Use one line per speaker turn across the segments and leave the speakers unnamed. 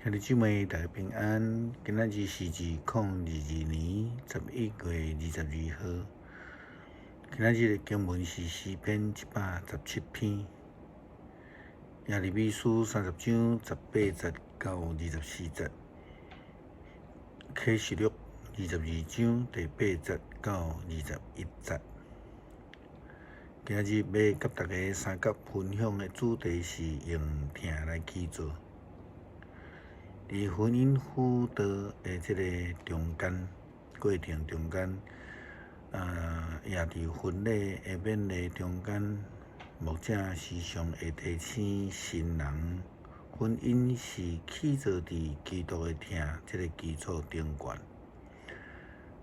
兄弟姊妹，大家平安。今仔日是2022年11月22號。今仔日的經文是詩篇117篇，耶利米書30章18節到24節，啟示錄22章第8節到21節。今仔日欲佮大家相佮分享的主題是用疼來起造。佇婚姻輔導的這个中間過程中間，也佇婚禮的勉勵中間，牧者時常會提醒新人，婚姻是起造佇基督的疼這个基礎頂懸。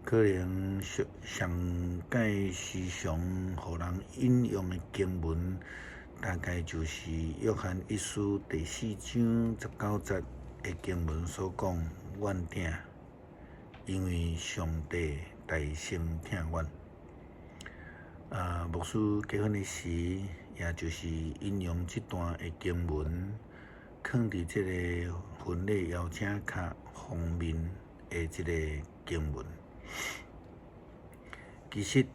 可能上上蓋時常予人引用的經文，大概就是約翰一書第4章19節的經文所講：阮疼，因為上帝代先疼阮。牧師結婚的時，也就是引用這段的經文，囥佇這个婚禮邀請卡封面的這个經文。其實，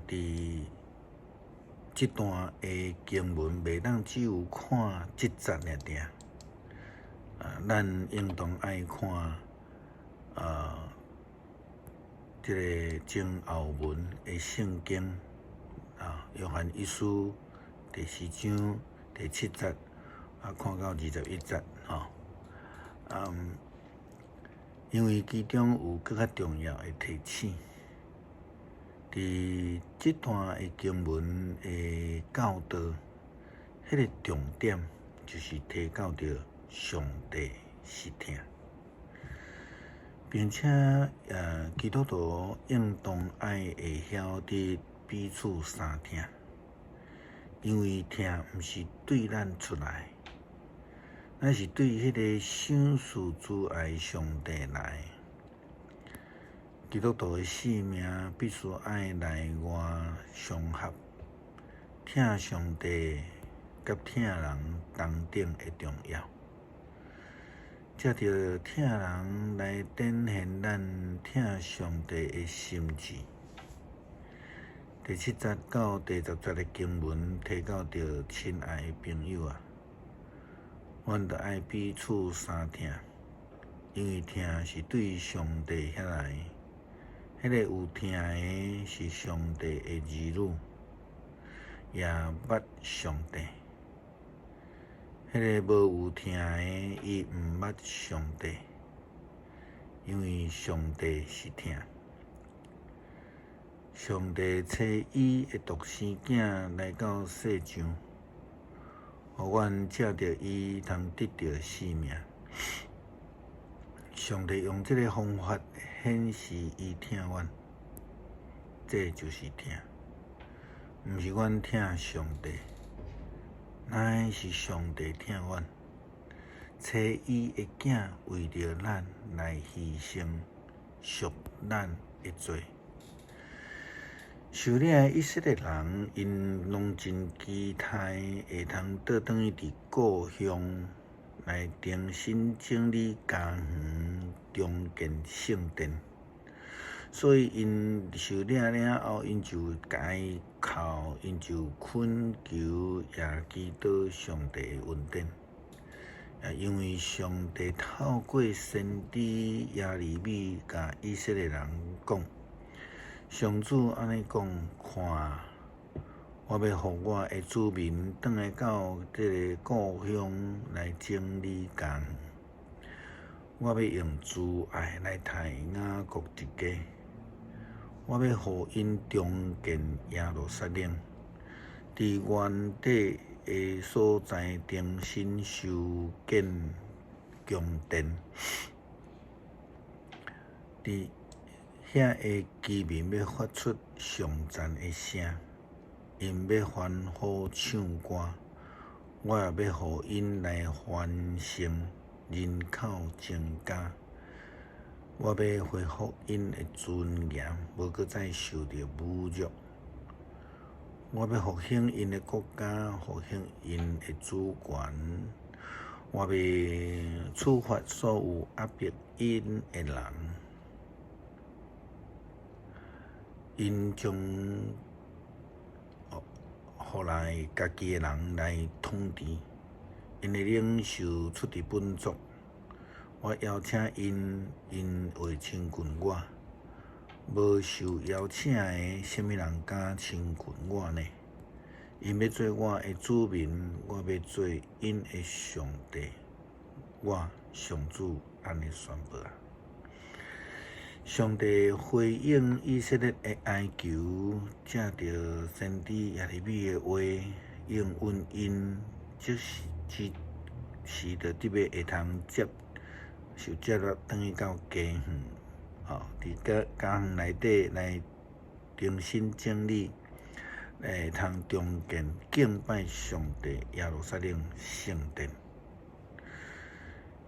佇這段的經文，袂當只有看這節爾爾。咱應當愛看這个前後文的聖經啊，約翰一書第四章第七節看到21節吼。因為其中有閣較重要的提醒。佇這段的經文的教導，彼个重點就是提到著上帝是疼，並且基督徒應當愛會曉得彼此相疼，因為疼毋是對咱出來，乃是對彼个賞賜慈愛上帝來。基督徒的生命必須愛內外相合，疼上帝佮疼人同等的重要。藉著疼人來展現咱疼上帝的心志。第七節到第10節的經文提到著親愛的朋友啊，阮著愛彼此相疼，因為疼是對上帝遐來，彼个有疼的是上帝的兒女，也捌上帝。彼个無有疼的，伊毋捌上帝，因為上帝是疼。上帝差伊的獨生囝來到世上，予阮藉著伊通得著生命。上帝用這个方法顯示伊疼阮，這就是疼，毋是阮疼上帝。乃是上帝疼阮，差伊的囝為著咱來犧牲，贖咱的罪。受領的以色列人，𪜶攏真期待會通倒轉去佇故鄉來重新整理家園，重建聖殿。所以，𪜶受領了後，𪜶就哀哭，𪜶就懇求也祈禱上帝的恩典。也因為上帝透過先知耶利米共以色列人講：上主按呢講，看，我欲予我的子民轉來到這个故鄉來整理家園。我欲用慈愛來待雅各一家。我欲予𪜶重建耶路撒冷，佇原底的所在重新修建宮殿。佇遐的居民欲發出頌讚的聲，𪜶欲歡呼唱歌，我也欲予𪜶來繁盛，人口增加。我欲恢復𪜶的尊嚴，無閣再受著侮辱。我欲復興𪜶的國家，復興𪜶的主權。我欲處罰所有壓迫𪜶的人，𪜶將予來家己的人來統治，𪜶的領袖出佇本族。我邀請𪜶，𪜶會親近我；無受邀請的，啥物人敢親近我呢？𪜶欲做我的子民，我欲做𪜶的上帝。我上主按呢宣布啊！上帝回應以色列的哀求，藉著先知耶利米的話，應允𪜶，即時只是著得欲會通接受接納轉去到家園，吼，佇家家園內底來重新整理，會通重建敬拜上帝耶路撒冷聖殿。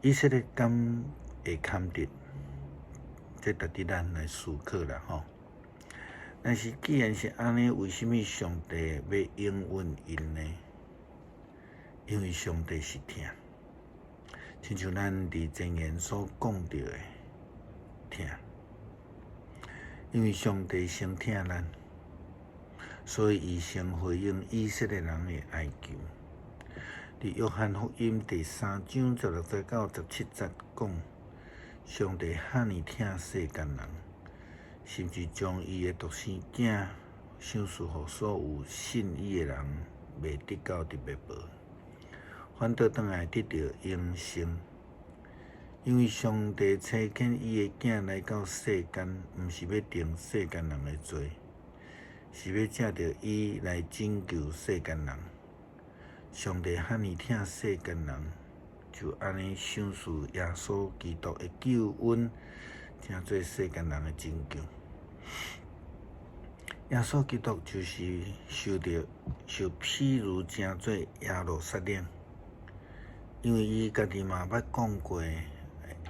以色列敢會堪得？這值得咱來思考啦，吼。但是既然是按呢，為啥物上帝欲應允𪜶呢？因為上帝是疼，親像咱佇前言所講著的疼，因為上帝先疼咱，所以伊先回應以色列人的哀求。佇約翰福音第三章16節到17節講，上帝遐爾疼世間人，甚至將伊的獨生囝賞賜予所有信伊的人，袂得到佇滅亡，反倒轉來得著永生。因為上帝差遣伊的囝來到世間，毋是欲定世間人的罪，是欲藉著伊來拯救世間人。上帝遐爾疼世間人，就按呢賞賜耶穌基督的救恩，成做世間人的拯救。耶穌基督就是受著受譬如成做耶路撒冷，因為伊家己嘛捌講過，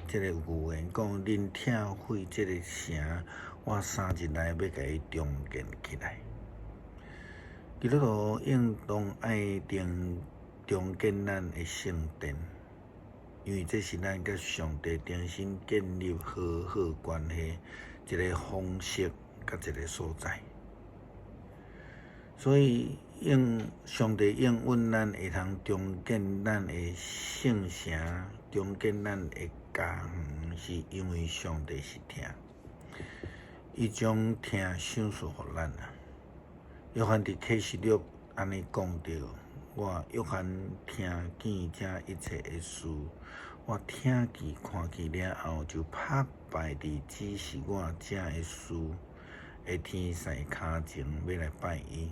這个預言講，恁拆毀這个城，我三日內欲共伊重建起來。基督徒應當愛重重建咱的聖殿，因為這是咱佮上帝重新建立和好關係一个方式佮一个所在。所以，應上帝應允咱會通重建咱的聖城，重建咱的家園，是因為上帝是疼，伊將疼賞賜予咱啊。約翰佇啟示錄按呢講著，我約翰聽見這一切的事，我聽見看見了後，就拍敗佇指示我這个事的天使跤前，欲來拜伊。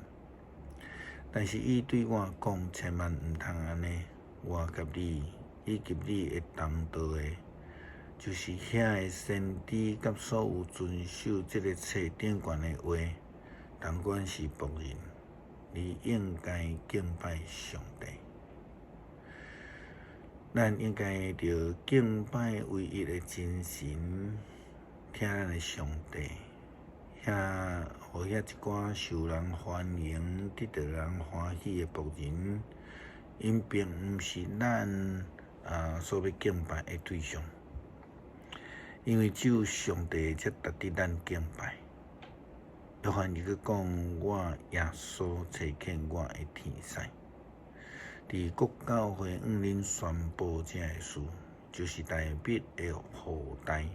但是伊對我講：千萬毋通按呢！我佮你以及你的同道的，就是遐个先知佮所有遵守這个冊頂懸的話，同款是僕人，你應該敬拜上帝。咱應該著敬拜唯一的真神，疼咱的上帝。遐，予遐一寡受人歡迎、得著人歡喜的僕人，𪜶並毋是咱啊所欲敬拜的對象，因為只有上帝才值得咱敬拜。約翰伊閣講：我耶穌差遣我的天使，佇各教會向恁宣布這个事，就是大衛的後代，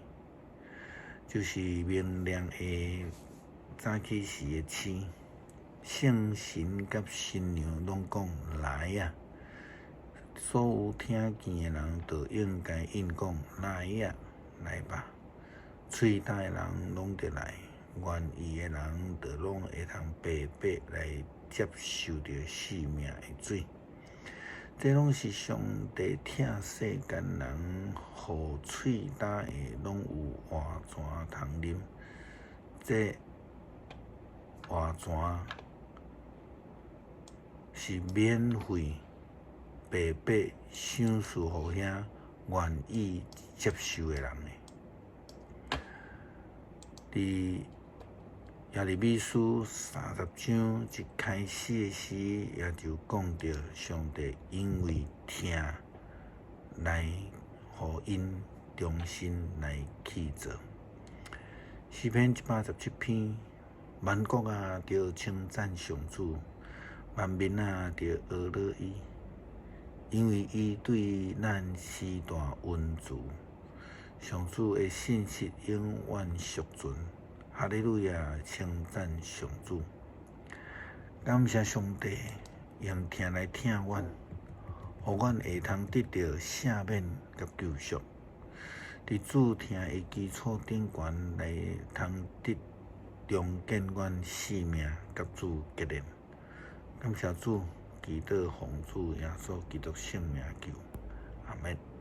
就是明亮的早起時的星。聖神佮新娘攏講：來啊！所有聽見的人都應該應講：來啊，來吧！喙焦的人攏著來，願意的人就攏會通白白來接受著生命的水。這攏是上帝疼世間人，予喙焦的攏有活泉通啉。這活泉是免費白白賞賜予遐願意接受的人的。佇耶利米書30章一開始的時，也就講著上帝因為疼，來予𪜶重新來起造。詩篇117篇，萬國啊，著稱讚上主；萬民啊，著呵咾伊，因為伊對咱施大恩慈。上主的信實永遠續存。哈利路亞，稱讚上主。感謝上帝用疼來疼阮，予阮會通得著赦免佮救贖。佇主疼的基礎頂懸來通得重建阮性命佮主結連。感謝主，祈禱奉主耶穌基督聖名求，阿們。